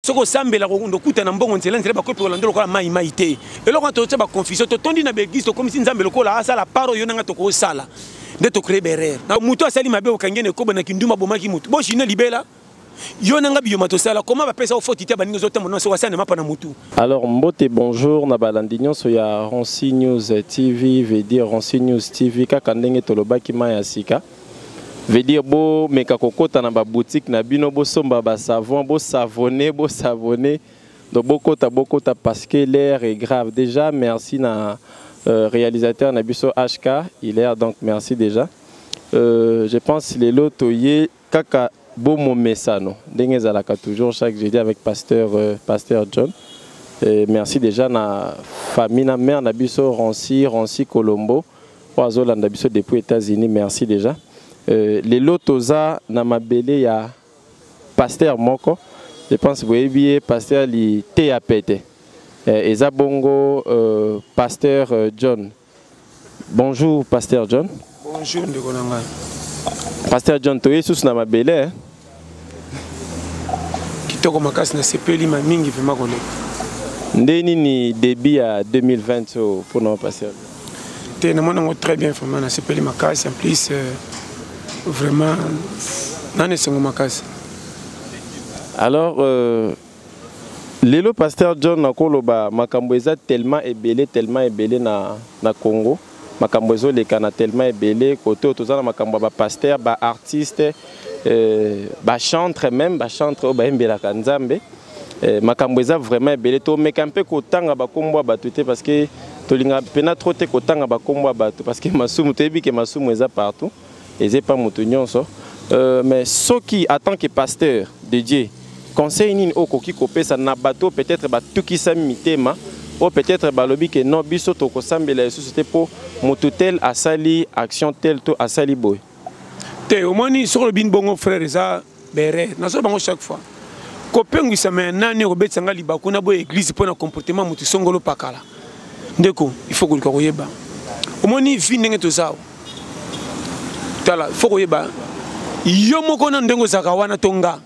Soki osambela okokuta na mbongo nzela nzela, bakoki kolanda lokola mai mai te. Eloko wana totya baconfusion, totondi na baeglise, tokomisi Nzambe lokola asala part oyo nanga tokosala nde tocree berere. Na moto asali mabe, okangi na ekobo na kinduma, abomaki motu, boshine libela. Yo nanga biyoma tosala koma bapesa yo foti te, baningi ozotambola na soki asala na mapa na motu. Alors mbote, bonjour na balandi nyonso ya Ronsi News TV, veut dire Ronsi News TV kaka ndenge tolobaki mai ya sika. Veut dire bomeka kokota na baboutique na bino, bosomba basavon, bosavonne, bosavonne. Donc bokota, bokota parce que l'air est grave. Déjà merci na réalisateur na biso HK, il est donc merci déjà. Je pense lelo toye kaka bomomesano ndenge ezalaka toujours chaque jeudi avec pasteur John. Et merci déjà na famille na mère na biso Ronsi, Ronsi Colombo oyo azolanda biso depuis États-Unis, merci déjà. Lelo toza na mabele ya pasteur moko, je pense boyebi ye, pasteur Liteya Pete. Eza bongo pasteur John. Bonjour pasteur John. Bonjour ndeko na ngai. Pasteur John, toye susu na mabele, eh? Kitoko makasi, nasepeli ma mingi vraiment koleka. Nde nini début ya 2020 oyo mpona pasteur? Te, namoni yango très bien vraiment, nasepeli makasi. En plus vraiment nani esengo makasi. Alors lelo pasteur John, nakoloba makambo eza tellement ebele, tellement ebele na Congo. Makambo ezoleka na tellement ebele kote oyo toza na makambo ya bapasteur, baartiste, bachantre, même bachantre oyo bayembelaka Nzambe. Makambo eza vraiment ebele. Tomeka mpe kotanga bakombo ya bato te parce que tolinga mpena trop te kotanga bakombo ya bato, parce que masumu, toyebi ke masumu eza partout, eza epa moto nyonso. Mais soki en tant que pasteur de Dieu, conseil nini okoki kopesa na bato peut-être batukisami mitema, oyo peut-être balobi ke non, biso tokosambela lisusu te mpo moto tel asali action tel to asali boye? Te, omoni, soki olobi bongo frère, eza berere. Nazoba bango chaque fois, kopengwisama ya nani okobetisa nga libaku na boye église mpo na comportement motu songolo pakala. Ndeko, il faut koluka koyeba. Omoni vie ndenge toza awa, tala, il faut koyeba yo moko na ndenge ozalaka wana to nga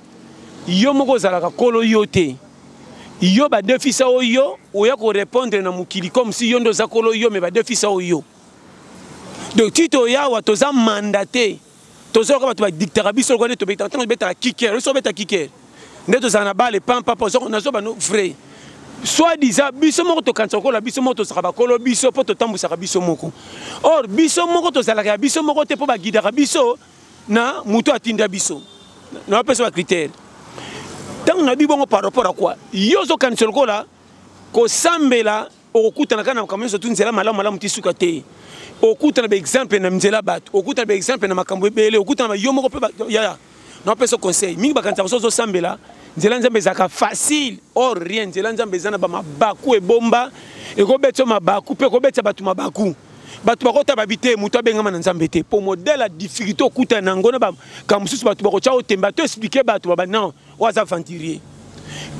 yo moko ozalaka kolo yo te. Yo badefisa oyo oya korépondre na mokili comme si yo nde oza kolo yo, me badefisa oyo. Donc ti toyawa, toza mandaté, tozoyoka bato badiktaka biso lokola nde tobetaka. Ntango tobetaka kiker, oso obeta kiker nde tozala na bale pampapa. Nazoba no vrai, soit disant biso moko tokanisa lokola biso moko tozalaka bakolo biso mpo totambwisaka biso moko. Or biso moko tozalaka ya biso moko te, mpo bagidaka biso na moto atinda biso na bapesa bacritère. Ntango nayebi bongo, par rapport à quoi yo ozokanisa lokola kosambela okokutana kaka na makambo nyonso tu nzela malamu malamu ti suka te? Okutana baexemple na nzela bato, okutana baexemple na makambo ebele, okutana yo moko mpe. Yaya, napesa conseil mingi, bakanisaka so ozosambela nzela Nzambe ezalaka facile. Or rien, nzela Nzambe eza na bamabaku ebomba, ekobetisa mabaku mpe ekobetisa bato mabaku. Bato bakota babi te, moto abengama na Nzambe te mpo modèle ya difficulté okutana na yango na bakambo mosusu, bato bakotya otemba to expliquer bato baba non, oyo aza aventurier.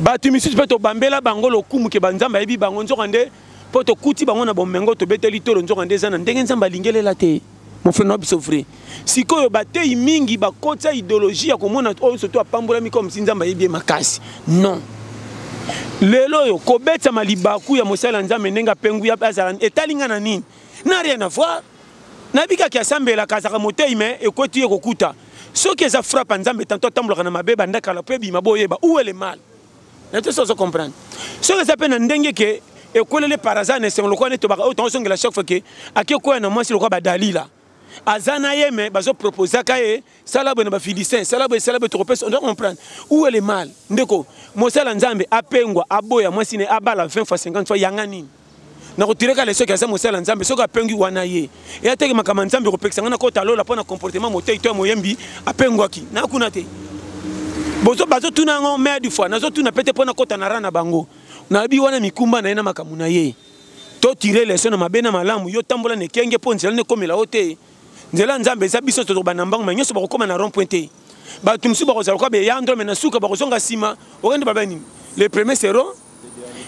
Bato misusu mpe tobambela bango lokumu ke banzambe ayebi bango, nzoka nde mpo tokuti bango na bomengo, tobeteli tolo, nzoka nde eza na ndenge Nzambe alingelela te. Mon frère, na biso vrai, sikoyo bateyi mingi bakotisa idéologie ya komona oyo surtout apambolami comme si Nzambe ayebi ye makasi. Non, lelo oyo kobetama libaku ya mosali ya Nzambe ndenge apengwi azala etali nga na nini? Na rien à voir. Nayebi kaka asambelaka, azalaka motei, me ekweti ye kokuta. Soki eza frappe ya Nzambe, tanto atambolaka na mabe bandakala mpo ebima, boyeba où est le mal na te. So ozo comprendre, soki eza mpe na ndenge ke ekwelele par hasard na esengo lokola nde tobaka oyo tozongela chaque fois ke ake kwea na mwasi lokola badalila aza na ye, me bazoproposaka ye sala boye na bafilistin, sala boye, sala boye, tokopesa. On doit comprendre où est le mal. Ndeko, mosala Nzambe apengwa, aboya mwasi ne, abala 20 fois, 50 fois, yanga nini? Nakotireka le soki aza mosala Nzambe, soki apengwi wana ye eya teke makambo ya Nzambe kopekisa ngai nakota lola mpo na comportement motei to ya moyembi apengwaki nakuna te. Bazotuna yango mai du fois, nazotuna pe te mpo nakota na ra na bango. Nayebi wana mikumba na ye na makambo na ye. Totire leson na mabe na malamu. Yo tambola na ekenge mpo nzela nekomela yo te. Nzela Nzambe eza biso tokobanda mbango, ma nyonso bakokóma na rond point te. Bato mosusu bakozala kwa beyandro, me na suka bakozonga nsima. Okende baba nini? Les premiers seront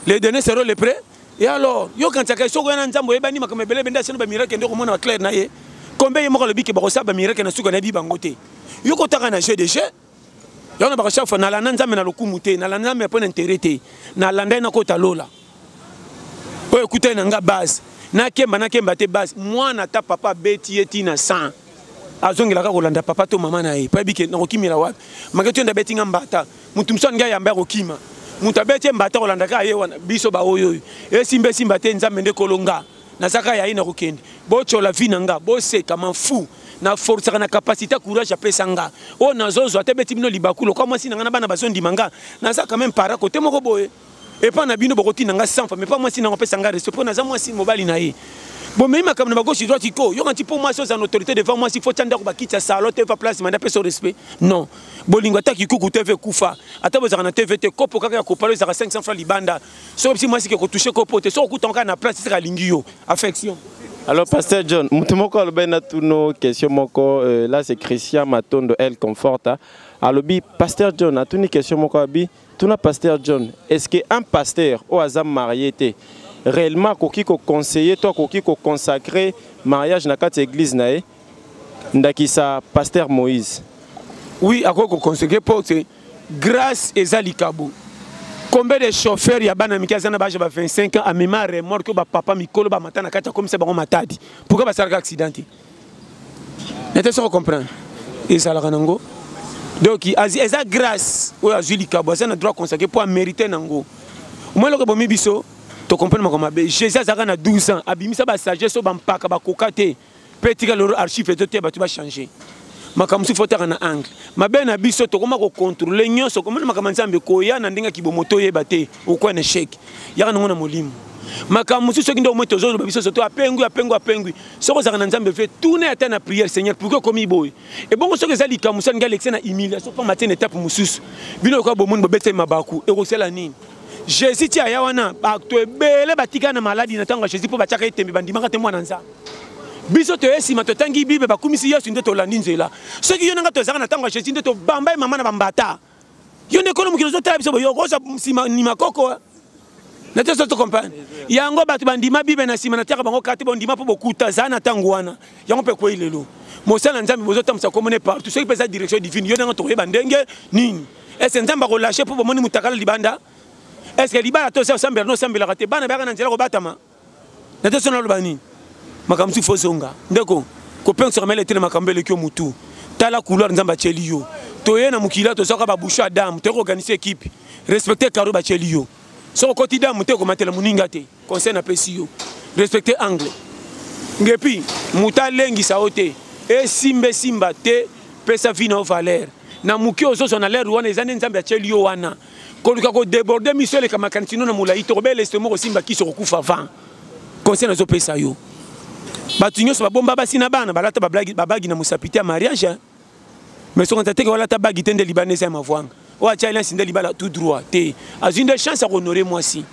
les derniers, seront les prêts. Et alors yo kanisaka soki oya na Nzambe oyebani makambo ebele ebende, asino bamiracle nde okomona baclaire na ye. Kombe ye moko alobi ke bakosala bamiracle na suka, nayebi bango te. Yo kotaka na jeu de jeu. Yango na baka chaque fois nalanda Nzambe na lokumu te, nalanda Nzambe mpo na intérêt te, nalanda ye nakota lola. Oyo ekutani na nga base, nakemba nakemba te base, mwana ata papa abeti ye ti na 100 azongelaka kolanda papa to mama na ye mpo ayebi ke nakokimela wapi. Make to nde abeti nga mbata, moto mosusu alingi ayamba ya kokima, moto abeti ye mbata kolanda kaka ye wana. Biso baoyo oyo esimba esimba te, Nzambe nde kolo nga. Naza kaka ya ye na kokende. Botyola vie na nga, boseka m'en fous. Na forçaka na capacité courage apesa nga. Oyo nazozwa te beti bino libaku lokola mwasi na nga na bana bazondima nga. Naza quand même para côté moko boye. Epa na bino bokotinda nga 100 fois mais pas mwasi na nga apesa nga respect po naza mwasi mobali na ye. Bomemi makambo na ba gauche droite ko. Yoka nti po mwasi oza na autorité devant mwasi faut tia ndako bakiti ya salon te va place manda pesa respect. Non. Bolingo ata kikuku te ve kufa. Ata bozaka na TV te kopo kaka ya kopalo ezaka 500 francs libanda. Soki bisi mwasi ke ko toucher kopo te soki okuta kaka na place sika alingi yo. Affection. Alors pasteur John, mutu moko alobi na tuno question moko là c'est Christian Matondo El Conforta. Alobi pasteur John atuni question moko abi tuna pasteur John, est-ce que un pasteur oyo aza marié te réellement akoki ko conseiller to akoki ko consacrer mariage na kati église na ye ndakisa pasteur Moïse? Oui, akoki ko consacrer po c'est grâce eza likabo. Combien de chauffeurs ya bana mike aza na ba 25 ans amema remorque ba papa mikolo ba matana kati akomisa bango matadi. Pourquoi basalaka accident te? Nete soko comprendre. Ezalaka nango. Donc eza grâce oyo azwi likabo aza na droit consacré po amériter nango. Omoni eloko ebomi biso to comprendre makambo mabe. Jésus azalaka na 12 ans abimisa ba sagesse oyo bampaka bakoka te. Pe tika loro archive ezo te bato ba changer. Makambo mosusu faut otaka na angle. Mabe na biso tokoma ko contrôler nyonso, komona makambo ya Nzambe koya na ndenge ya kibomo toyeba te, okoya na échec. Yaka nango na molimo. Makambo mosusu soki nde omoi tozoloba biso soto apengwi apengwi apengwi. Soki ozalaka na Nzambe ve tuna ata na prière Seigneur pourquoi okomi boye? Ebongo soki eza likambo mosusu alingi alekisa na humiliation mpo matie na étape mosusu. Bino lokola bomoni bobetisa ye mabaku ekosala nini? Jésus ti aya wana bato ebele batikala na maladi na ntango ya Jésus mpo batiaka ye tembe bandimaka te mwana Nzambe. Biso toye nsima totangi Bible bakumisi Yesu nde tolandi nzela. Soki yo na nga tozalaka na ntango ya Jésus nde tobamba ye mama na bambata. Yo nde kolo mokili ozotala biso boye okoza nsima ni makoko. Na te soto comprendre. Yango bato bandima Bible na nsima na tiaka bango kati bondima mpo bokuta za na ntango wana. Yango mpe kwei lelo. Mosala na Nzambe bozotambwisa komone partout. Soki mpe eza direction divine yo na nga tokoyeba ndenge nini. Est-ce Nzambe akolâche mpo bomoni mutakala libanda? Est-ce que libala to osambela no osambelaka te bana bayaka na nzela kobatama? Na te sona loba nini? Makambo mosusu fo zonga. Ndeko, kopengisaka mayele te na makambo eleki yo mutu. Tala couloir Nzambe atieli yo. Toye na mokili tozwaka ba bouchon ya dame, toyei koorganiser équipe. Respecter carreau batieli yo. Soki okoti dame te okomatela moninga te. Conseil napesi yo. Respecter angle. Ngepi, moto alengisa yo te. Esimba esimba te, pesa vie na yo valeur. Na moke ozozwa na l'heure wana eza nde Nzambe atieli yo wana. Koluka ko déborder miso eleka makanisi no na molai te, kobela estomac kosimba kisi okokufa avant. Conseil nazopesa yo. Bato nyonso babomba basi na bana balata babagi na mosapi te ya mariage. Mais soki nzate ke walata bagi te nde libala eza ya mavwanga. Oyo atia alliance nde libala tout droit te. Azwi nde chance ya kohonorer mwasi.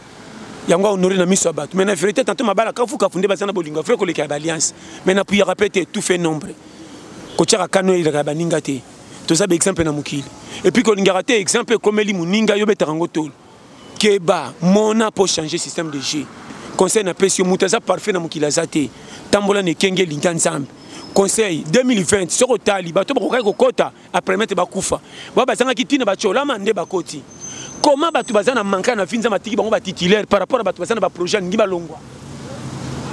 Yango ahonorer na miso ya bato. Mais na vérité tantôt mabala kafu kafu nde baza na bolingo vrai koleka ya ba alliance. Mais na puyaka pe te tout fait nombre. Kotiaka kano eleka ya baninga te. Toza ba exemple na mokili. Et puis kolingaka te exemple ekomeli moninga yo betaka ngo tolo. Keba mona po changer système de jeu. Conseil na pesi yo moto aza parfait na mokili aza te. Tambola na ekenge linga Nzambe. Conseil 2020 soko tali bato bakokaki kokota après mettre bakufa. Ba bazangaki tina bacolama nde bakoti. Comment bato baza na manka na vie Nzambe atiki bango ba titulaire par rapport à bato baza na ba projet alingi balongwa.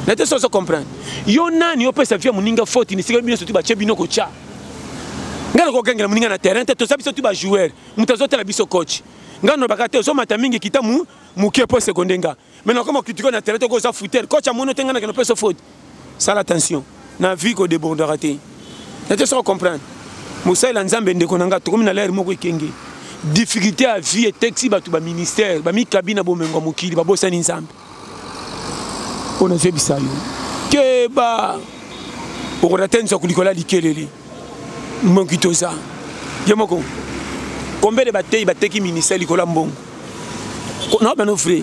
Na te soso comprendre. Yo nani opesa vie moninga faute ni sika bino surtout batie bino kotia. Nga nakokengela moninga na terrain te toza biso tu ba joueur. Moto azotala biso coach. Nga nalobaka te ozomata mingi kita mu moke po seconde nga. Mais nakoma critique na terrain te koza fouteur. Coach amono te nga nakende opesa faute. Sala attention. Na vie ko débordera te. Na te soso comprendre. Mosali ya Nzambe ndeko na nga tokomi na l'heure moko ekenge. Difficulté ya vie eteksi bato ba ministère, ba mikabi na bomengo ya mokili babosani Nzambe. Oyo nazoyebisa yo. Keba. Okorate nzwa kulikola likelele. Moki toza. Ye moko. Combien de bateyi bateki ministère likola mbongo? Na bano vrai.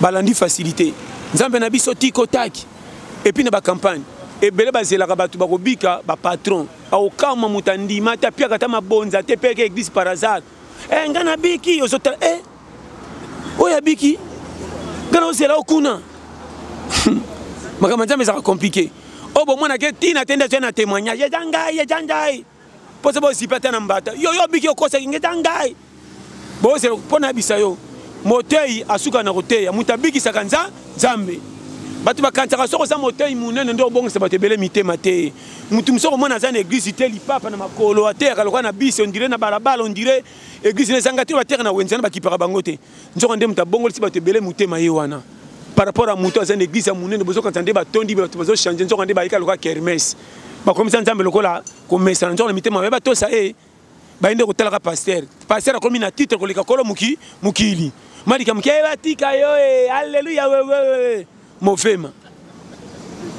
Balandi facilité. Nzambe na biso tiko taki. Et puis na ba campagne ebele bazelaka bato bakobika ba patron. Aokama moto andima te apiaka ata mabonza te mpe eke église par hasard. Nga nabiki ozotala oyo abiki nga naozela o kuna. Makambo ya Nzambe ezalaka compliqué. Oyo bomonaka ntina te nde azwa na témoignage eza ngai eza ngai. Mposa bozipe ata na mbata. Yo yo biki okosaki ngeta ngai. Bozela mpo nayebisa yo. Motei asuka na koteya, moto abikisaka nza Nzambe. Bato bakanisaka soki oza motei monene nde obongisa bato ebele mitema te. Moto mosusu okomona aza na eglise te, lipapa na makolo, ateyaka lokola na bisi, ondire na balabala, ondire eglise na ezanga te, bateyaka na wenze wana bakipaka bango te. Nzoka nde moto abongolisi bato ebele motema ye wana. Par rapport à moto aza na eglise ya monene, bozokanisa nde batondi bato bazochange, nzoka nde bayika lokola kermesse. Bakomisa Nzambe lokola komesana, nzoka na mitema mabe batosa ye. Baye nde kotalaka pasteur. Pasteur akomi na titre koleka kolo muki mokili. Malika moke eh, batika yo eh, alléluia wewe mofema.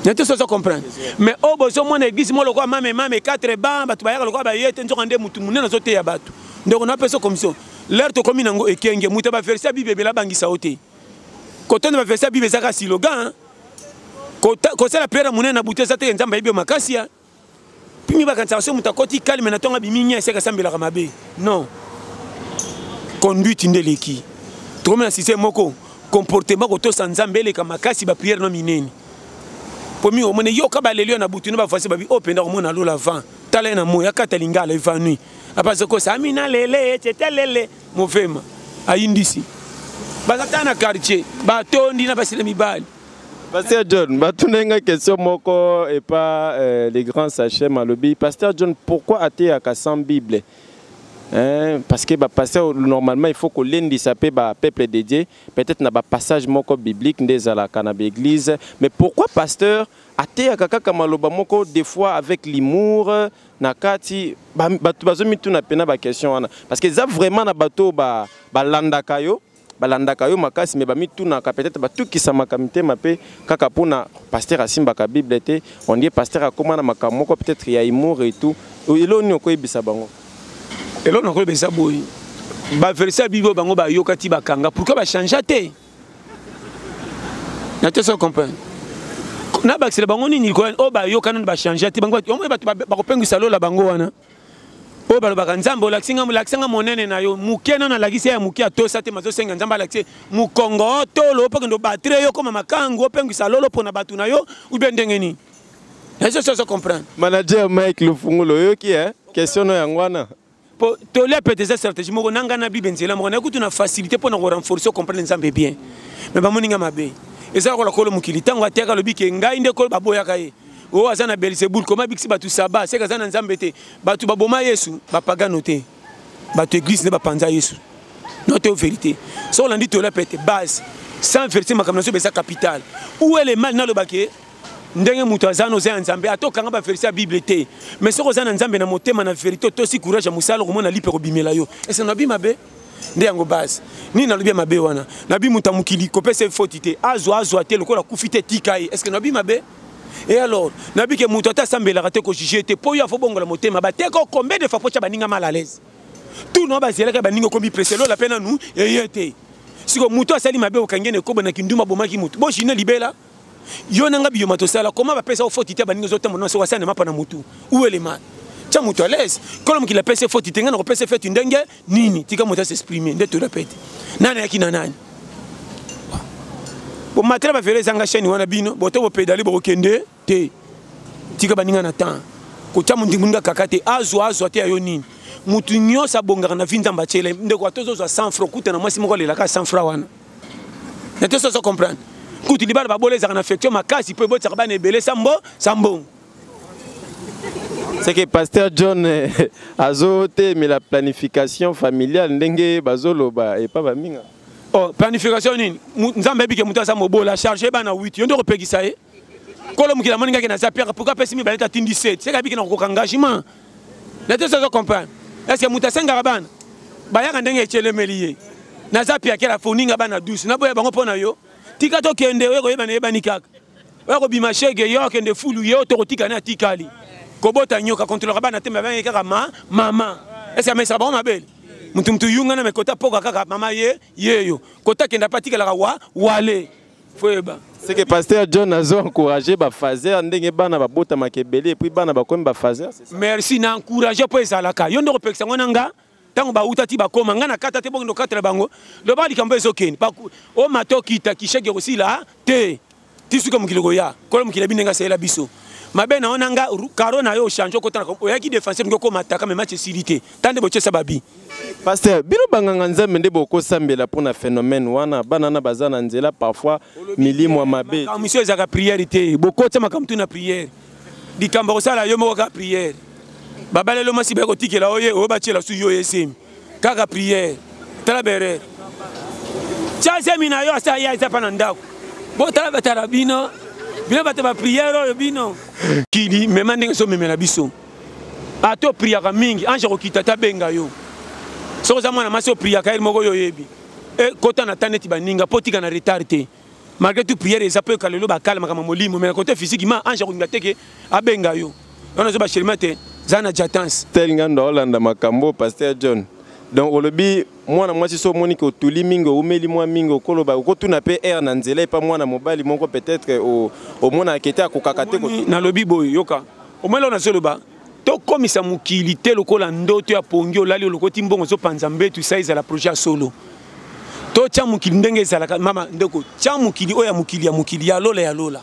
Na te sozo comprendre. Mais oh bozo mona église mo lokola mame mame quatre bancs bato bayaka lokola baye te nzoka nde mutu munene azoteya bato. Ndeko na peso commission. L'heure tokomi nango ekenge mutu ba verset ya Bible ebela bangisa yo te. Kotonda ba verset ya Bible ezaka slogan. Kosala prière munene na butu eza te Nzambe ayebi yo makasi ya. Pimi bakanisaka soki moto akoti calme na ntongo abimi nya eseka asambelaka mabe. Non. Conduite nde eleki. Tokomi na système moko comportement kotosa Nzambe eleka makasi ba prière no minene. Po mingi omoni yoka baleli yo na butu na ba voisin babi oh penda komona lola vent. Tala ye na moyi akata lingala évanoui. Apazo kosa amina lele tete lele movema ayindisi. Baza ta na quartier batondi na basi na mibali. Pasteur John, batuna nga question moko et pas euh, les grands sachets malobi. Pasteur John, pourquoi ateyaka sans Bible? Hein, parce que ba pasteur normalement il faut que lendisa pe ba peuple dédié, peut-être na ba passage moko biblique nde ezalaka na ba église, mais pourquoi pasteur ateyaka kaka maloba moko des fois avec l'humour na kati bato bazomituna pena ba question wana parce que eza vraiment na bato ba balandaka yo balandaka yo makasi mais bamitunaka peut-être batukisamaka mitema mpe kaka mpona pasteur asimbaka bible te on dit pasteur akoma na makambo moko peut-être ya humour et tout eloko nini okoyebisa bango eloko nakoyeba eza boye baverse ya bible oyo bango bayoka ti bakanga pourquoi bachangea te na te so comprendre nabakisela bango nini oyo bayoka nano bachangea te bango bato bakopengwisa lola bango wana oyo balobaka nzambe olakisi nga olakisa nga monene na yo moke nano alakisi ya moke atosa te mazosenga nzambe alakisi mokongo tolo mpo kende obatre yo koma makangu opengwisa lolo mpo na bato na yo ubie ndenge nini ezo sozo comprendre manager Mike Lufungulo oyoki eh question no yango wana po tolia pete eza stratégie moko na ngai na bible nzela moko naye kutu na facilité mpo na korenforce comprendre nzambe bien mais bamoni nga mabe eza lokola kolo mokili ntango ateyaka alobi ke ngai nde kolo baboyaka ye oyo aza na Belzebul koma abikisi bato saba seke aza na nzambe te bato baboma Yesu bapagano te bato eglise nde bapanza Yesu no te vérité soki olandi tola pete base sans vérité makambo na so eza capital où est le mal naloba ke ndenge moto aza na oza ya nzambe ata okanga baverse ya bible te mais soki oza na nzambe na motema na verité otosi courage ya mosala okomona lipe kobimela yo ese nabi mabe nde yango base nini nalobi ya mabe wana nabi moto ya mokili kopesa ye foti te azwa azwa te lokola akufi te tika ye estce nabi mabe et alors nabi ke moto ata asambelaka te kojuge te mpo yo afobongola motema bateka combien de fois po tya baninga mal à l'aise tout no bazelaka baninga okomi presse lola mpe nanu eye te siko moto asali mabe okangi na ekobo na kindumba abomaki moto bojine libela yo na nga biyoma tosala koma bapesa yo foti te baninga ozotambola na soko asala na mapa na motu où est le mal tia moto à l'aise kolo mokili apesi foti te ngai nakopesa feti ndenge nini tika moto asexprime nde torepete nani ayaki na nani bomatela bavele ezanga chaîne wana bino boto bopedale bokokende te tika baninga na temps kotya mondingoninga kaka te azwa azwa te ya yo nini motu nyonso abongaka na vi nzambe atyela ndeko ata ozozwa 100 franc okuta na mwasi moko alelaka 100 franc wana na te sozo comprendre kutu libala babola ezalaka na affection makasi mpo ebotisaka bana ebele sambo sambongo c'est que pasteur John eh, azotelemela planification familiale ndenge bazoloba epa baminga oh, planification nini nzambe ayebike moto aza mobola charge bana 8 yo nde okopekisa ye kolo mokili amoni ngaki naza piaka pourquoi apesi mibale te atindi 7 seke abiki na kokoka engagement na te sozo comprendre est ce que moto asengaka bana bayaka ndenge etyelemeli ye naza piakela foninga bana douce naboya bango mpo na yo tika tokende oye koyebana eyebani kaka oya kobima shege yo akende fulu ye oyo tokotika ne atikali kobota nyoka kontrolaka bana te mabangi kaka ma mama est ce que amesaka bango mabele mutu mutu yunga na mekota poka kaka mama ye yeyo kota kenda pe atikalaka wa wale foyeba c'est que pasteur John azo encourager ba fazer ndenge bana babotamaka ebele et puis bana bakomi ba fazer merci na encourager mpo ezalaka yo nde okopekisa ngo na nga ntango bauta ti bakoma ngai nakata te bokende okatela bango loba likambo ezokende omata okita kisheke kosila te ti suka mokili koya kolo mokili abi ndenge asalela biso Mabe na ona nga karo na yo change okota na oyaki défenseur ngo koma ataka mais match esili te. Tande bochesa babi. Pasteur, bino banganga nzambe nde bokosambela mpo na phénomène wana bana na baza na nzela parfois milimo ya mabe. Makambo misusu ezalaka prière te. Bokotisa makambo tu na prière. Likambo kosala yo moko kaka prière. Babalelo mwasi baye kotikela oye oyo batiela su yo esemi. Kaka prière. Tala berere. Tia zemi na yo asa ya eza pa na ndako. Botala batala bino. Bino bato ba prière oyo bino. Kili mema ndenge so memela biso. Ata opriaka mingi ange akokita te abenga yo. Soki oza mwana mwasi opriaka ye moko oyo oyebi. E kota na temps neti baninga mpo otika na retard te. Malgré tout prière eza mpo eka lelo bakala makambo molimo mais na côté physique ma ange akolinga te ke abenga yo. Wana ozo ba te za na jatance. Tel ngando olanda makambo pasteur John. Donc olobi mwana mwasi so omoni ke otuli mingi oumeli mwa mingi okoloba okotuna mpe aire na nzela epa mwana mobali moko peut-être omonaka ete akokaka te. Nalobi boye yoka. Omoni eloko nazoloba tokomisa mokili te lokola ndoto ya pongi olali olokoti mbongo ozopanza mbetu esa ezala projet ya solo. Totya mokili ndenge ezalaka mama ndeko tya mokili oyo ya mokili ya mokili ya lola ya lola.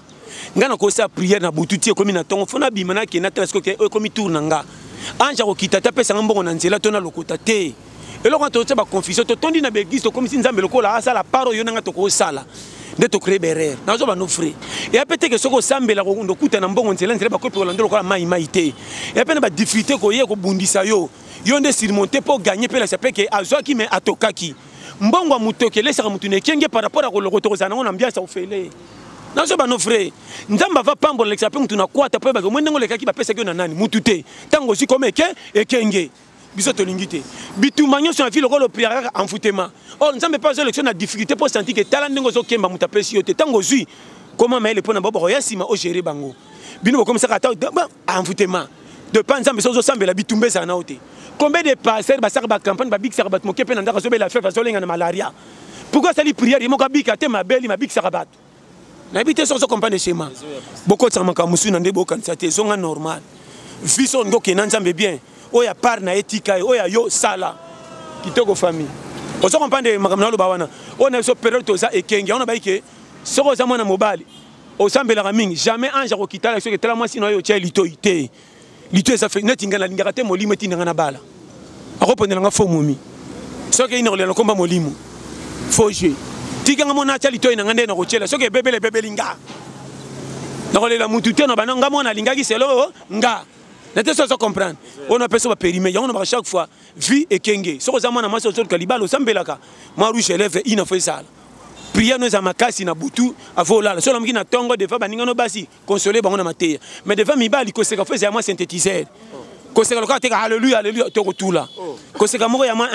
Nga nakosala prière na butu ti ekomi na ntongo fo nabima nakende natala sikoyo ekomi tour na nga. Ange akokita te apesanga mbongo na nzela to nalokota te. Eloko wana totya baconfusion totondi na baeglise tokomisi nzambe lokola asala part oyo nanga tokosala nde tocrée berere nazoba no frais eya mpe teke soki osambela okuta na mbongo nzela nzela bakoki kolanda lokola mai mai te eya mpe na badifficulté koye kobundisa yo yo nde surmonte mpo ganye mpe lakisa mpe ke azwaki me atokaki mbongo ya motoki elesaka motu na ekenge par rapport ya kolokota kozala nango na ambiance ya ofele nazoba no frais nzambe ava pambola lekisa mpe motu na kwata mpo ebaki omoi ndenge olekaki bapesaki yo na nani mutu te ntango ozwi koma eke ekenge biso tolingi te bitumba nyonso na vie lokola opriaka kaka envoûtement or nzambe mpe azolekisa na difficulté mpo santi ke tala ndenge ozokemba moto apesi yo te ntango ozwi koma mayele mpo na bango bakoya nsima ogere bango bino bokomisaka ata envoûtement de pa nzambe so ozosambela bitumba ezala na yo te. Combien de pasteurs basalaka bacampagne babikisaka bato moke mpe na ndako azobela fièvre azolenga na malaria pourquoi asali prière ye moko abika te mabeli mabikisaka bato nayebi te soki ozokomprendre schéma bokotisaka makambo mosusu na nde bokanisa te ezonga normal vie so olingi okende na nzambe bien oyo ya part na ye tika ye oyo ya yo sala kitoko famille ozo comprendre makambo naloba wana oyo na biso periode toza ekenge yango nabayi ke soki oza mwana mobali osambelaka mingi jamais ange akokitala soki etala mwasi na yo otya litoi te litoi eza neti ngai nalingaka te molimo etinda ngai na bala akopondela nga fo momi soki eyina kolela nakomba molimo faux jeu tikanga mona atya litoi na ngai nde nakotyela soki ebebele ebebeli nga nakolela mutu te na bana nga mwana alingaki selo nga na te so ozo comprendre oyo napesa baperime yango nabaka chaque fois vie ekenge soki oza mwana mwasi ozoluka libala osambelaka mwa rouge élève ina fo ezala prière no eza makasi na butu avo olala soki olamuki na ntongo defa baninga no basi console bango na mateya mais devant mibali koseka fo ezala mwa synthétiseur koseka lokola teka halleluya halleluya to kotula koseka moko ya mwa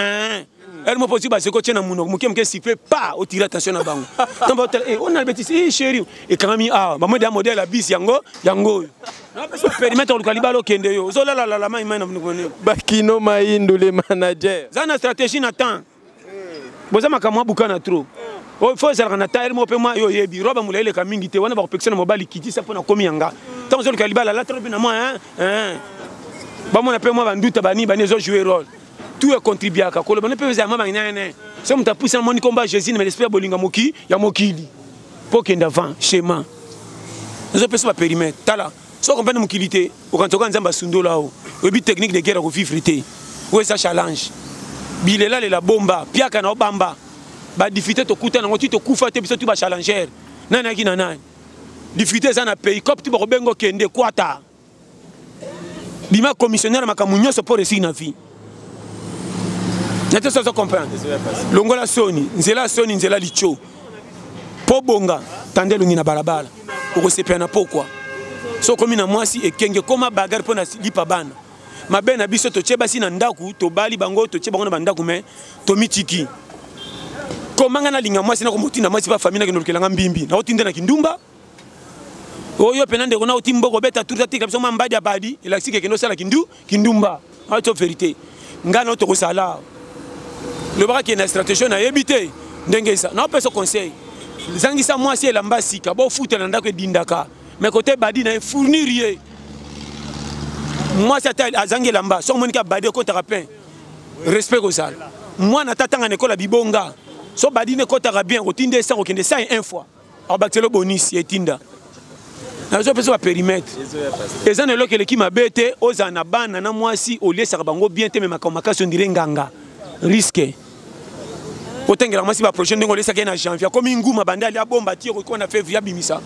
heure moko ozwi bazeko tie na monoko moke moke siffle pa otire attention na bango ntango baotala eh, ona betisi eh, chéri ekangami awa bamode ya modèle ya bisi yango yango oyo napesa périmètre oluka libala okende yo ozolalalala mai mai na monoko nini bakino maindu le manager za na stratégie na temps boza makambo abukana trop oyo fo ezalaka na taille moko mpe mwa yo oyebi roba molai eleka mingi te wana bakopekisa na mobali kitisa mpo na komi yanga ntango ozoluka libala alata mpe na mwa bamona mpe mwa banduta bani bani ezojoue role tout econtribuaka koloba no mpe ezala mwa banene so moto apusi na moni komba jésus na l'esprit ya bolinga moki ya mokili mpo okende avant schéma ezopesa baperimetre tala so okompane mokili te okanisa oka nzambe asundola o oyebi technique de guerre ya kovivre te oyo eza challenge bilelalela bomba piaka na obamba badifficulté tokuta nango ti tokufa te biso tu bachallenger nani ayaki na nani difficulté eza na pays cop ti bakobenga okende kwata bima commissionnaire makambo nyonso mpo réussir na vie na te so ozo comprendre longola soni nzela soni nzela litio mpo bonga tanda elongi na balabala okosepela na pokwa so okomi na mwasi ekenge koma bagare mpo na lipa bana mabe na biso totie basi na ndako tobali bango totie bango na bandako me tomitiki koma ngai nalinga mwasi nakomotinda mwasi ba famille nakende olukelanga mbimbi nakotinda na kindumba oyo mpena ndeko na oti mboko obeta tour atika biso mwa mbadi ya badi elakisi kekende osala kindu kindumba ato verité ngai nao tokosala lobaka ke na stratégie nayebi te ndenge eza naopesa conseil zangisa mwasi elamba sika bofuta na ndako edindaka mais kote badi na ye fournir ye mwasi ata azangi elamba soki omoniki abadi ekotaka plein respect kozala mwana ata atanga na ekola bibonga so badi na ekotaka bien kotinda esa kokende sa une fois abakiselo bonisi etinda Nazopesa baperimetre. Eza na eloko eleki mabe te, ozala na bana na mwasi, oliesaka bango bien te, me makambo makasi ondire nganga risque. Otengela mwasi baprojet ndenge olesaki ye na janvier, akomi nguma banda ali abomba ti okoki na février abimisa.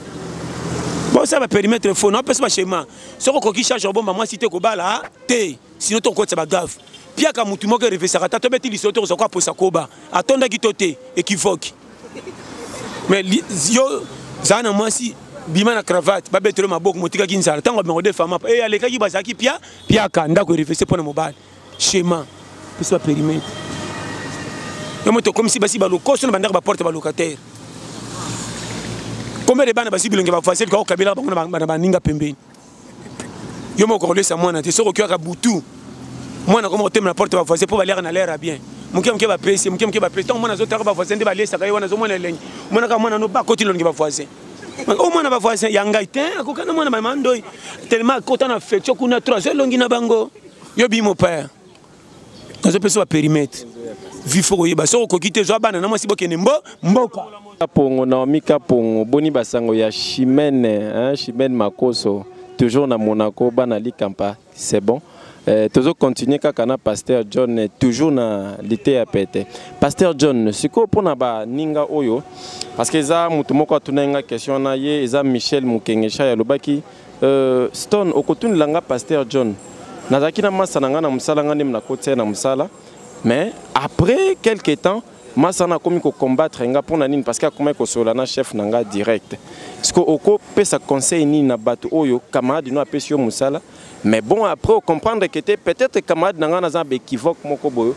Bosala baperimetre fo, naopesa baschema. Soki okoki charge obomba mwasi te, kobala te, sino tokotisa bagafe. Piaka mutu moko erevesaka ta, tobeti lisolo, tokozwa ko aposa koba atondaki to te, équivoque. Mais yo zala na mwasi, bima na cravate, babetelo maboko, motikaki nzala ntango abima kodefa mapa e alekaki, bazalaki pia piaka ndako erevese mpo na mobali. Schéma pesa baperimetre yo moto okomisi basi balokoso na bandako, baporte balocataire. Combien de bana basi bilongi bavoisin kaka okabelaka bango na baninga pembeni? Yo moko kolesa mwana te. Soki okiwaka butu, mwana koma kotemela porte bavoisin mpo baliaka na l'air ya bien. Moke moke bapesi, moke moke bapesi. Ntango mwana azotalaka bavoisin nde baliesaka ye wana, azomona elengi. Omonaka mwana no bakoti elongi bavoisin o mwana bavoisin ya ngai te, akoka na mwana mama ndoi tellement akota na affection kuna tro azo elongi na bango. Yo bi mopaya, nazopesa baperimetre vi. Fo koyeba soki okoki te, zwa bana na mwasi, bokende mbo mboka. Kapongo, Naomi Kapongo, boni basango ya Chimène, hein, Chimène Makoso, toujours na Monaco, bana Likampa, c'est bon. Toujours continuer kaka na Pasteur John, toujours na lité ya pete. Pasteur John, siko pona ba ninga oyo, parce que eza mutu moko atuna nga question na ye, eza Michel Mukengesha ya lobaki, Stone okotundela nga Pasteur John. Nazalaki na masa na nga na mosala, nga nde nakotia na mosala, mais après quelque temps masa na akomi kocombattre nga. Mpona nini? Parce que akomaki kosolola na chef na nga direct. Parce okopesa conseil nini na bato oyo camarade no apesi yo mosala, mais bon, après ocomprendre que te, peut-être camarade na nga naza na baéquivoque moko boyo,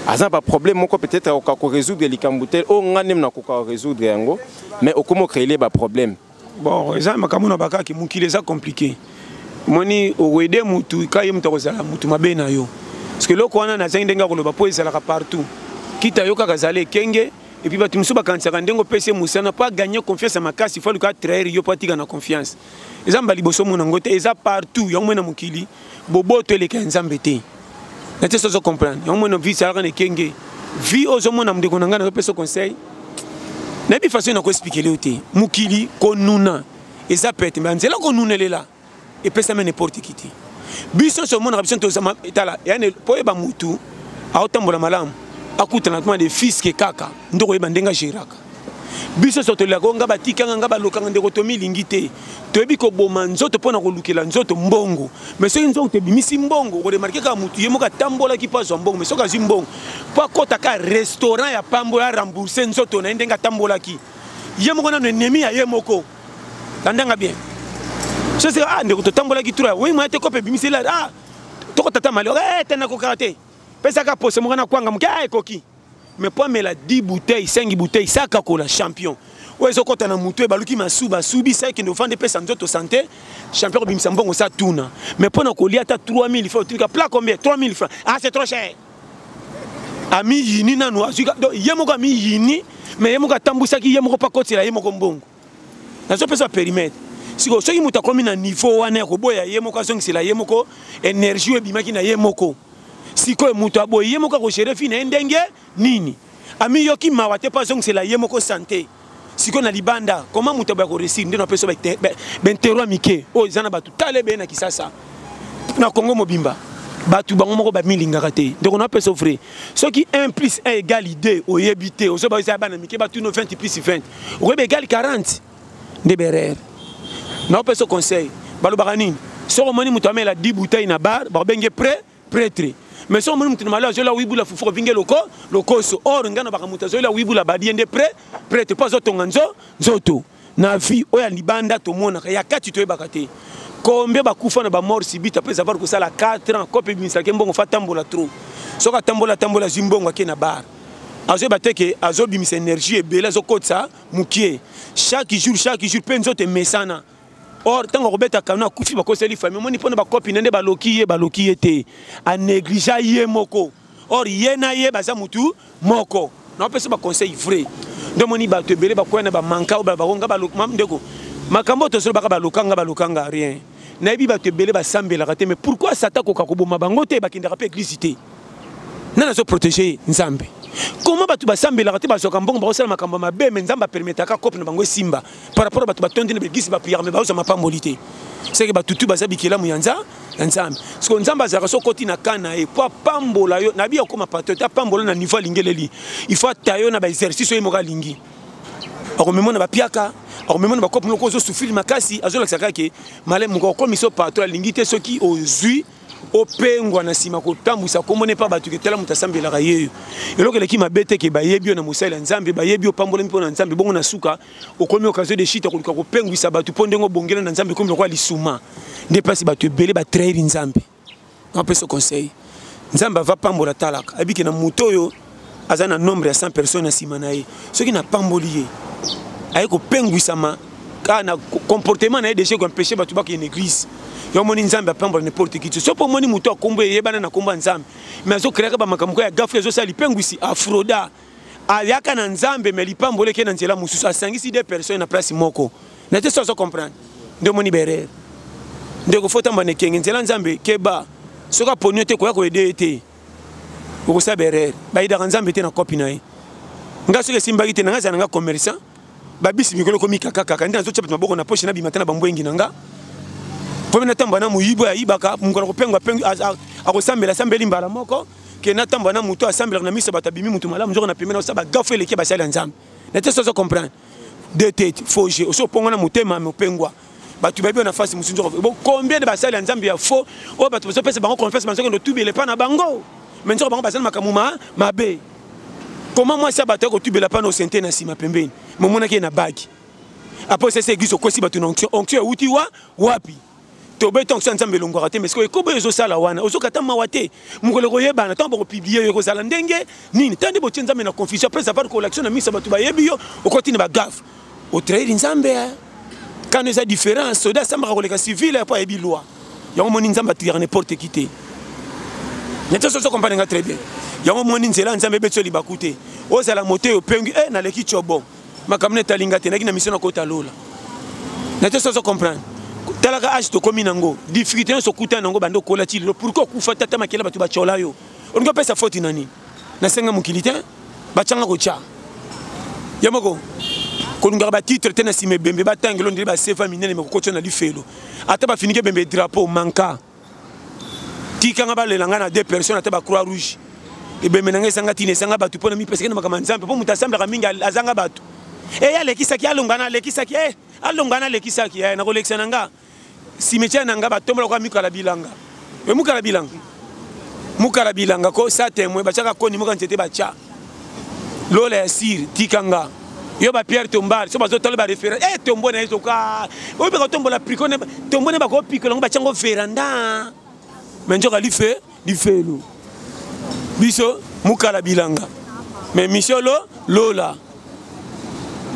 aza na baproblème moko, peut-être akoka korésoudre likambo te oyo nga ndenge nakoka korésoudre yango, mais okomi ocréer baproblème? Bon, eza makambo na bakaki. Mokili eza compliqué. Omoni, okoaider mutu ka ye mutu akozala mutu mabe na yo, parce que eloko wana nazangi ndenge ya koloba mpo ezalaka partout. Kita yo kaka, azala ekenge. Et puis bato mosusu bakanisaka ndenge opesi ye mosana mpo aganye confiance ya makasi, fo aluka atrahir yo mpo atika na confiance. Eza mba liboso omona yango te, eza partout. Yango moi na mokili, boboto eleka ya Nzambe te. Na te, sozo comprendre yango. Moi na vie, ezalaka na ekenge. Vie oyo ozomona, ndeko na ngai, nazopesa conseil, nayebi façon na koexpliquer yo te. Mokili konuna eza pete, me nzela konunelela epesami n'importe qui te. Biso nyonso omonaka biso tozama tala yani mpo oyeba mutu aotambola malamu, akutana tuma de fiske kaka nde koyeba ndenge agéraka. Biso nyonso tolelaka o nga batikanga, nga balokanga. Ndeko, tomilingi te. Toyebi koboma nzoto mpo na kolukela nzoto mbongo, mais soki nzoto ebimisi mbongo, okoremarquer kaka motu ye moko atambolaki mpo azwa mbongo. Mais soki azwi mbongo, mpo akɔta ka restaurant ya pambo ya rembourse nzoto na ye ndenge atambolaki ye moko nano ennemi ya ye moko. Landanga bien sosi. Ah ndeko, totambolaki tura oui moya te, kope ebimisela. Ah, tokotata mali eh, te nakokaka te, pesaka pose moko na kwanga moke. Ah, ekoki. Mais po amela 10 bouteille, 5 bouteille, saka kola champion oyo ezokɔta na motu, ebaluki masu basubisa, ekende ofanda, epesa nzoto santé. Champion kobimisa mbongo sa tuna, mais mpo na kolia ata 3000 francs, otunika plat combien? 3000 francs, ah, c'est trop cher. Amiyini nanu azwi ye moko, amiyini, mais ye moko atambwisaki ye moko mpo akotela ye moko mbongo. Nazopesa périmètre. Sikoyo soki moto akomi na niveau wana ya koboya ye moko, azongisela ye moko énergie oyo ebimaki na ye moko, sikoyo moto aboyi ye moko, akogérer vie na ye ndenge nini? Amiyoki mawa te mpo azongisela ye moko santé. Sikoyo na libanda, koma moto aboya koréussir nde napesa bainterro mike oyo eza na bato. Tala ebeye na Kisasa, na Congo mobimba, bato bango moko bamilingaka te. Ndeko, napesa vrai, soki 1 plus 1 égale 2, oyebi te, ozoba eza ya bana mike. Batuno 20 plus 20, okoyebi égale 40 nde berere. Naopesa conseil, balobaka nini? Soki omoni moto amela 10 bouteille na bar, bakobenge prêtre. Mais soki omoni moto na malo azola wibula fufu, kovinge loko lokoso. Or ngai nabaka moto azola wibula badie nde prêtre, mpo azotonga nzoto na vie oyo ya libanda. Tomonaka ya kati, toyebaka te combien bakufa na bamort subite après avoir kosala 4 ans. Kope ebimisaki mbongo, fa tambola trop. Soki atambola atambola, azwi mbongo, ake na bar, azoyeba te ke azobimisa énergie ebele, azokotisa mokie chaque jour, chaque jour, mpe nzoto emesana. Or ntango akobeta kano, akufi, bakoseli famille. Omoni, mpona bakopi nde baloki ye, baloki ye te, anégligea ye moko. Or ye na ye baza mutu moko. Naopesa baconseil vrai. Nde omoni bato ebele bakwya na bamanka oyo bakonga. Ndeko, makambo oyo tozolobaka, balokanga balokanga rien. Nayebi bato ebele basambelaka te, mais pourquoi Satan koka koboma bango te? Bakendaka mpe église te. Nani azoprotege ye? Nzambe. Comment bato basambelaka te, bazwaka mbongo, bakosala makambo mabe, me Nzambe apermetaka kope na bango esimba par rapport bato batondi na baeglise, bapriaka, me bazwa mapamboli te? Seke batutu baza bikelamu ya Nzambe. Siko Nzambe azalaka so okoti na ka na ye mpo apambola yo, nabi okoma pato te, apambola na niveau alingeleli. Il faut ata yo na baexercice oyo ye moko alingi. Akomema na bapiaka, akomema na bakope moko ozosufrir makasi, azolakisa kaka ke malemu moko okomisa yo patro alingi te. Soki ozwi opengwa na nsima kotambwisa nkombo ne mpa bato ke tala moto asambelaka yeyo, eloko eleki mabe te ke bayebi yo na mosali ya Nzambe, bayebi yo opambolami mpo na Nzambe, bongo na suka okomi occasion de chute, koluka kopengwisa bato mpo ndenge obongela na Nzambe ekomi lokola lisuma. Nde mpasi bato ebele batrahir Nzambe. Napesa conseil, Nzambe ava pambola, talaka ayebi ke na moto oyo aza na nombre ya 100 personnes na nsima na ye, soki napamboli ye, aye kopengwisama kaka na comportement na ye, deja koempêche bato bakende église. Yo omoni Nzambe apambola n'importe qui te. So mpo omoni moto akombo eyebana na kombo ya Nzambe, mais azocreaka bamakambo ya gafe, ezosala lipengwisi, afroda ayaka na Nzambe, mais lipambola eke na nzela mosusu, asangisi deux personnes na place moko na te. So azo comprendre nde omoni berere. Ndeko, fo tamba na ekenge nzela Nzambe, keba soki aponi yo te, koya koyede ye te, okosala berere. Bayidaka Nzambe te na kopi na ye. Nga soki esimbaki te na nga, ezala na nga commerçant, babisi mikolo ekomi kaka kaka nde nazotia bato maboko na poche, nabima te na bambwengi na nga mpo natamba na moyibi oyo ayibaka mokolo akopengwa pengi, akosambela asambeli mbala moko ke natamba na moto asambelaka na miso bato, abimi moto malamu, nzoko na pembeni osala bagafe eleki basali ya Nzambe na te. So ozo comprendre de tete faux jeu, oso oponga na motema, me opengwa, bato bayebi na face mosusu. Nzoko bo combien de basali ya Nzambe ya faux oyo bato bazopesa bango confiance, bazokende otubela epa na bango, me nzoko bango bazali makambo ma mabe. Comment mwasi ya bato akotubela mpa na osente na nsima pembeni, momonaki ye na bagi apres osesa eglise, okwesi bato na onction? Onction euti wa wapi? Tobeta onction ya Nzambe elongwaka te. Mais sikoyo ekobo ezosala wana, ozokata mawa te. Mokolo ekoyebana, ntango bakopublie yo, ekozala ndenge nini? Ntango nde botie Nzambe na confusion, après avoir kolakisa na miso ya bato bayebi yo, okoti na bagafe, otrahir Nzambe. Kano eza différence, soda asambaka koleka civile mpo ayebi loi. Yango moni Nzambe atriaka n'importe qui te. Nete soso comprendre nga très bien. Yango moni nzela Nzambe ebeti yo libaku te, ozala moto oyo opengwi e naleki tiobo, makambo na etali nga te, naki na mission nakota lola. Nete soso comprendre, talaka age tokomi nango, difficulté nyonso okutana nango banda okola ti lelo, pourquoi okufa tata makela bato batyola yo? Olingi opesa faute na nini? Nasenga mokili te, batyanga kotya ye moko, kolingaka batitre te na nsima ebembe batangelo ndele basefa minene, mekokotya na lifelo ata bafiniki ebembe drapeau manka. Tikanga balela ngai na deux personnes, ata bacroix rouge, ebembe na ngai ezanga ntina, ezanga bato mpo na mipesaki na makambo ya Nzambe, mpo moto asambelaka mingi azanga bato. E alekisaki, alongana alekisaki, e alongana alekisaki, e nakolekisa na nga cimetière na nga, batombola kwa mikala bilanga, e mukala bilanga, mukala bilanga ko sa témoin, batiaka koni moka nzete, batya lola ya sire. Tika nga yo bapierre tombale, so bazotala baréférence e tombo na ye, toka oyo baka tombola priko tombo ne, bakopikola yango, batyango veranda, me nzoka life lifelo. Biso mukala bilanga, me mission lo lola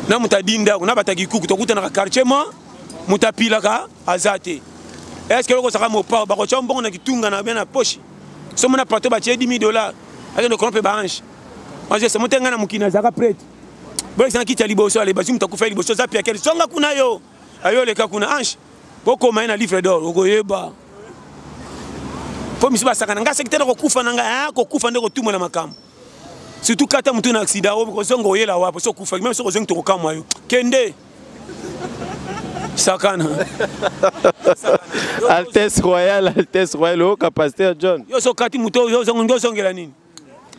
na moto adindako na bato ya kikuku, tokutanaka quartier mo, moto apilaka aza te. Est ce que okozaka mopao, bakotya mbongo na kitunga na na poche, so mona pato batie 10 000 dollars, akende korompe baange azese mote. Ngai na mokili nazalaka prêtre, bolekisa na kiti ya liboso, ale bazwi moto akufa ya liboso, oza piakele, zonga kuna yo ayo oleka kuna, ange bokoma ye na livre d'or, okoyeba mpo misu basaka na ngai soki te na kokufa na ngai, kokufa nde kotumona makambo, surtout kata motu na accident, kozonga oyela wapo? So okufaki meme, soki ozongi tokokamwa yo, kende sakana. Altesse royale, Altesse royale, oyoka pasteur John. Yo so kati moto ozonga, ozongela nini?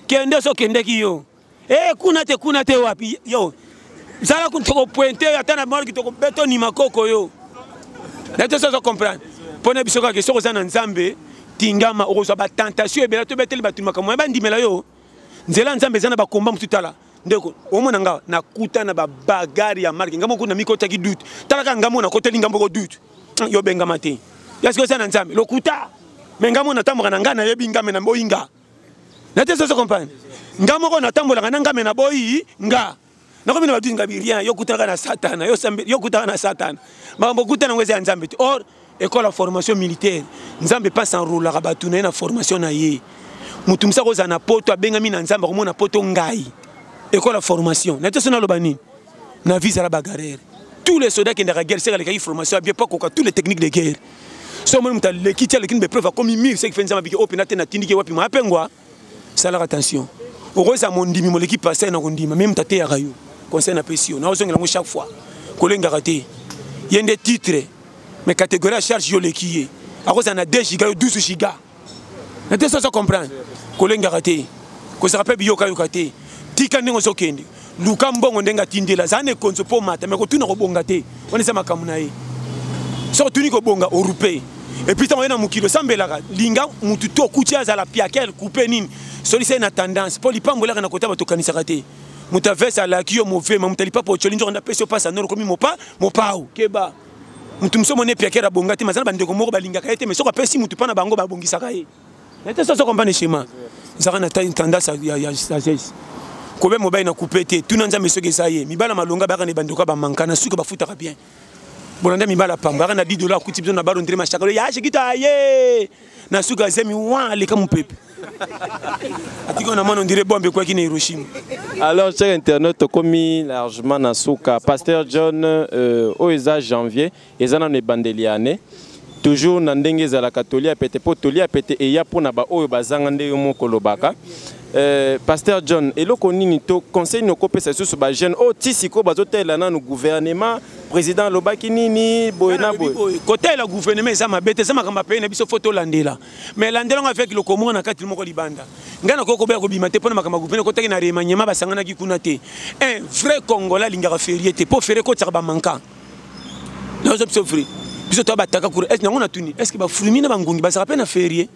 Kende, so okendeki yo e kuna te, kuna te wapi yo zala tokopointe ata na morki, tokobeta onima koko yo na te. So ozo comprendre mpo na biso kaka, soki oza na Nzambe, tingama, okozwa batentation ebele. Tobeteli bato makambo ya bandimela yo nzela ya Nzambe, eza na bakomba mosusu. Tala ndeko, omona nga nakuta na babagare ya marke, nga moko na mikotaki doute. Talaka nga moko nakoteli nga moko doute, yo bengama te yasoki oza na Nzambe lokuta. Me nga moko natambolaka na nga, nayebi nga, me naboyi nga na te. Soso comprendre, nga moko natambolaka na nga, me naboyi nga, nakomi na baduti nga bi rien. Yo kutanaka na Satana, yo kutaka na Satana, makambo okutana yango eza ya Nzambe te. Or école ya formation militaire, Nzambe mpasi enrolaka bato na ye na formation na ye. Motu mosu akozala na poto, abengami na Nzambe, akomona poto ngai école ya formation na te. So naloba nini na vie? Zala bagarere. Tous les soldats akendaka guerre, seka alekaki formation ya bien mpo akoka tous les techniques de guerre. So omoni moto aleki ti aleki na bapreuve, akomi mire, seki fe Nzambe abiki oyo mpena te, natindiki wapi ma apengwa. Salaka attention. Okozala mondimi moleki pasteur na kondima, meme tateyaka yo. Conseil napesi yo, naozongela yango chaque fois. Kolengaka te. Ye nde titre, mais catégorie ya charge yo oleki ye. Akozala na 2 giga yo 12 giga. Na te soso comprendre. Kolengaka te. Kozala mpe biyokayoka te. Tika ndenge ozokende. Luka mbongo ndenge atindela. Zala na ekonzo mpo mata, mais kotuna kobonga te. Wana eza makambo na ye. Soki otuni kobonga, orupe. Et puis ntango oye na mokili osambelaka, linga mutu to okuti azala piakel, coupe nini. Solisa ye na tendance mpo lipambo elaka na kota bato okanisaka te. Moto avese alaki yo movema, moto alipapa otyoli nzoka nde apesi yo mpasi ya noro okomi mopa mopao. Keba. Moto mosusu omoni piakel abonga te, mais aza na bandeko moko balingaka ye te, mais soki apesi motu mpa na bango babongisaka ye. Na te soso comprendre schéma. Ezalaka na tendance ya sagesse. Kobe mobali na coupe te, tuna Nzambe soki eza ye. Mibala malonga bayaka na ebandeko ya bamanka, na suka bafutaka bien. Bolanda mibala pamba, bayaka na 10 dollars akuti biso na baro ndre mashaka ya shikita ye. Na suka azemi wa aleka mopepe. Atiko na mwana ndire bombe ekwaki na Hiroshima. Alors cher internaute, tokomi largement na suka. Pasteur John, oyo eza janvier, eza nano ebandeli ya année. Toujours na ndenge ezalaka tolia pete po tolia pete eya pona ba oyo bazanga nde yo moko lobaka. Pasteur John, eloko nini to conseil nini okopesa lisusu ba jeune oyo ti sikoyo bazotalela nanu gouvernement, président alobaki nini boye na boye? Kotalela gouvernement eza mabe te, eza makambo ya pays na biso, faut tolandela. Mais landela ngo avec lokomo na kati moko libanda. Ngai nakoki koboya kobima te mpona makambo ya gouvernement ekotaki na remaniement, basanganaki kuna te. Un vrai Congolais alingaka ferie te, mpo ferie ekotisaka ba manquant. Nazo biso vrai. Biso to bataka kura. Est nango natuni, est-ce que ba fruits na bangungi bazaka pe na ferie?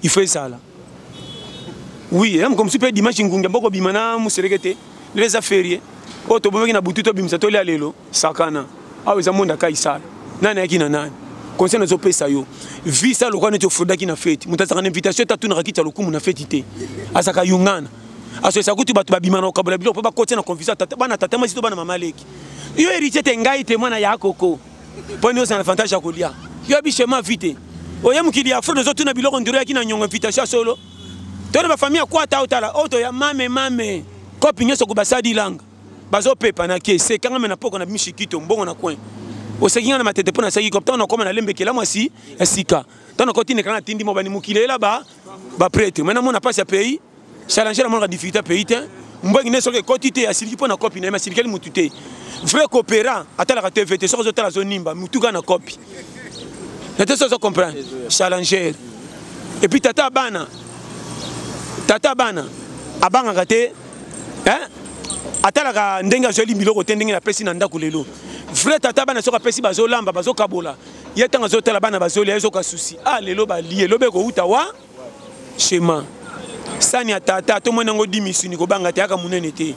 Il faut ezala. Oui, même comme si pe dimanche ngungi mboko bima na museleke te. Les a ferie. Oyo tobomaki na butu tobimisa tolia lelo sakana. Awa eza monde ya Kaisala. Nani ayaki na nani? Conseil nazopesa yo. Vie ça lokola neti ofrodaki na feti. Moto azalaka na invitation te atunaka kiti ya lokumu na feti te. Azalaka yungana. Asoyesa kutu bato babima na kokabola biloko mpo bakotia na confusion tata bana tata mwasi to bana mama leki. Yo héritier te ngai te mwana ya koko. Mpo nini ozala na avantage ya kolia? Yo bi schéma vie te. Oye mokili ya fraude ozotuna biloko ndiro yaki na nyongo invitation ya solo. Tona ba famille ya kwata otala oto ya mame mame. Kopi nyonso ko basadi langa. Bazopepa na ke sekanga me na poko na bimishikito mbongo na coin. Oseki nga na matete mpo nasaki kopi ntango nakoma na lembekela mwasi ya sika. Ntango nakoti nekanga natindi mo bani mokili eyela ba ba prêtre. Mai namona mpasi ya pays. Challenger amonaka difficulté ya pays te. Mbongi ne soki ekoti te asiliki mpo na kopi na ye, asilikeli mutu te. Vrai coopérant atalaka TV te, soki azotala azonimba mutu kaka na kopi. Na te soki ozo comprendre. Challenger. Et puis tata bana. Tata bana abangaka te. Hein? Atalaka ndenge azweli biloko te ndenge napesi na ndako lelo. Vrai tata bana soki apesi bazolamba bazokabola. Ye ntango azotala bana bazolia ezoka susi. Ah lelo balie lobe ekouta wa schéma. Sani ya tata tomoni yango dimisuni kobanga te yaka monene te.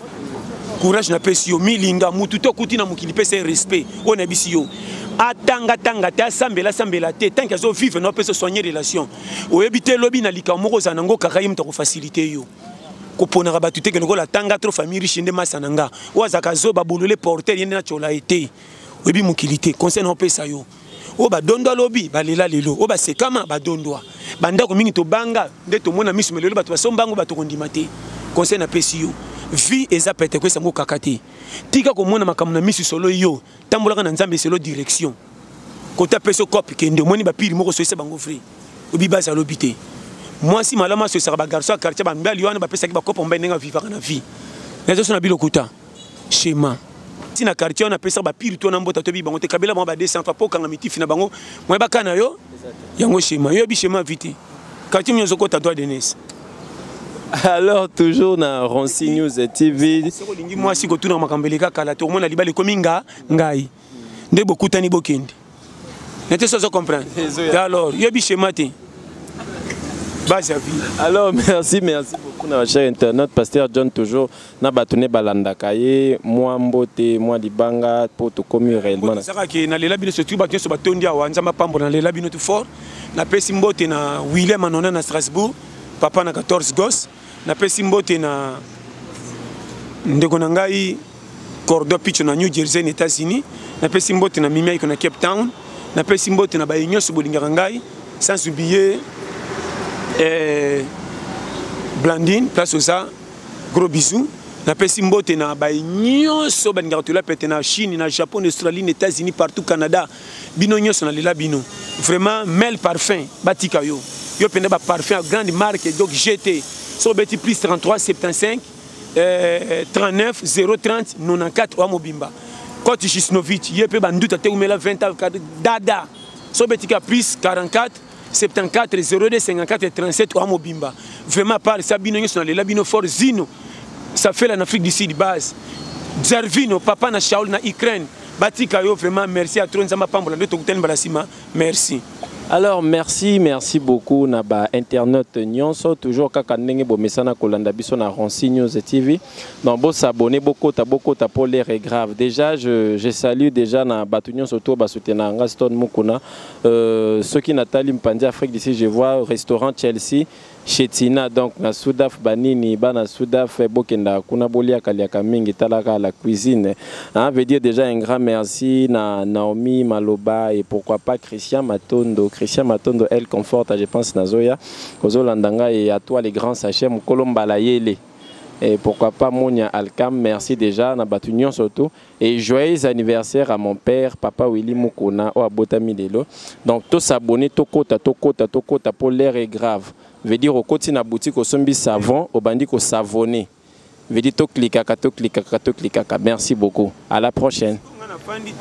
Courage napesi yo milinga mutu to kuti na mokili pesa ye respect oyo nayebisi yo. Atanga tanga te asambela sambela te tant que azo vivre na opesa soigner relation. Oyebi te lobi na likambo moko ozala nango kaka ye moto akofacilite yo. Koponaka bato te ke lokola atanga trop famille riche nde masa na nga. Oyo azalaka zoba bolole porteur ye nde natyola ye te. Oyebi mokili te conseil na opesa yo. Oyo badondwa lobi balela lelo, oyo basekama badondwa. Bandako mingi tobanga nde tomona miso me lelo bato basomba yango bato kondima te. Conseil napesi yo, vie eza pete kwesa yango kaka te. Tika komona makambo na miso solo yo, tambolaka na Nzambe solo direction. Kota peso cop kende omoni ba pire moko soyisa bango vrai. Obi baza lobi te. Mwasi malamu asoyisaka ba garçon ya quartier ba mibali wana bapesaki ba kopo mobali ndenge avivaka na vie. Nazo sona bilokuta. Schéma. Si na quartier wana apesaka ba pire to na mbota toyebi bango te kabela bango ba 200 francs po okanga mitifi na bango moye bakana yo yango schéma. Yo yebi schéma vie te. Quartier nyonso okota droit d'aînesse. Alors toujours na Ronsi News TV. Soki olingi mwasi kotuna makambo eleka kala te omona libala ekomi nga ngai nde bokutani bokende na te sozo comprendre. Alors yebi schéma te. Base ya vie. Alors merci, merci beaucoup na cher internaute Pasteur John toujours na bato ne balandaka ye mwa mbote mwa libanga po tokomi réellement na saka ke na lela bino surtout bato nyonso batondi awa Nzambe apambola na lela bino tout fort. Napesi mbote na William Anona na Strasbourg, papa na 14 gosses. Napesi mbote na ndeko na ngai Cordo Picho na New Jersey na États-Unis. Napesi mbote na Mimi Aiko na Cape Town. Napesi mbote na baye nyonso bolingaka ngai sans oublier Blandine place oza gros bisous. Napesi mbote na baye nyonso balingaka tola pete na Chine, na Japon, na Australie, na États-Unis, partout Canada. Bino nyonso na lela bino. Vraiment mel parfum batika yo. Yo penda ba parfum ya grande marque donc GT. Soki obeti plus 33 75 39 030 94, oya mobimba. Cote Jusnovich, ye mpe banduta te, umela 20 ans dada. Soki obeti ka plus 44 74 02 54 37, oya mobimba. Vraiment, part ça, bino nyonso nalela bino fort. Zino Safela na Afrique du Sud, base Zarvino, papa na Shaul na Ukraine, batika yo. Vraiment, merci à trop. Nzambe apambola nde tokutani mbala nsima. Merci. Alors merci, merci beaucoup na ba internaute nyonso, toujours kaka ndenge bomesana kolanda biso na Ronsi News TV. Donc bo s'abonner, bokota, bokota pour l'heure est grave. Déjà je salue déjà na bato nyonso to ba soutenir nga Stone Mukuna. Ceux qui Nathalie Mpandi Afrique d'ici, je vois restaurant Chelsea chez Tina, donc na Sudaf banini bana Sudaf, bokenda kuna, boliaka liaka mingi, talaka la cuisine, hein. Veut dire déjà un grand merci na Naomi Maloba et pourquoi pas Christian Matondo. Christian Matondo, elle conforte, je pense, nazoya kozolanda ngai. Et à toi les grands sachets mokolo mbala yele et pourquoi pas Monia Alkam. Merci déjà na bato nyonso surtout et joyeux anniversaire à mon père, papa Willy Mukuna, oyo abotami lelo. Donc to s'abonner, tokota, tokota, tokota pour l'heure est grave. Veut dire okoti na boutique, osombi savon, obandi ko savonner. Veut dire toklikaka, toklikaka, toklikaka. Merci beaucoup, à la prochaine. Nga nafandi.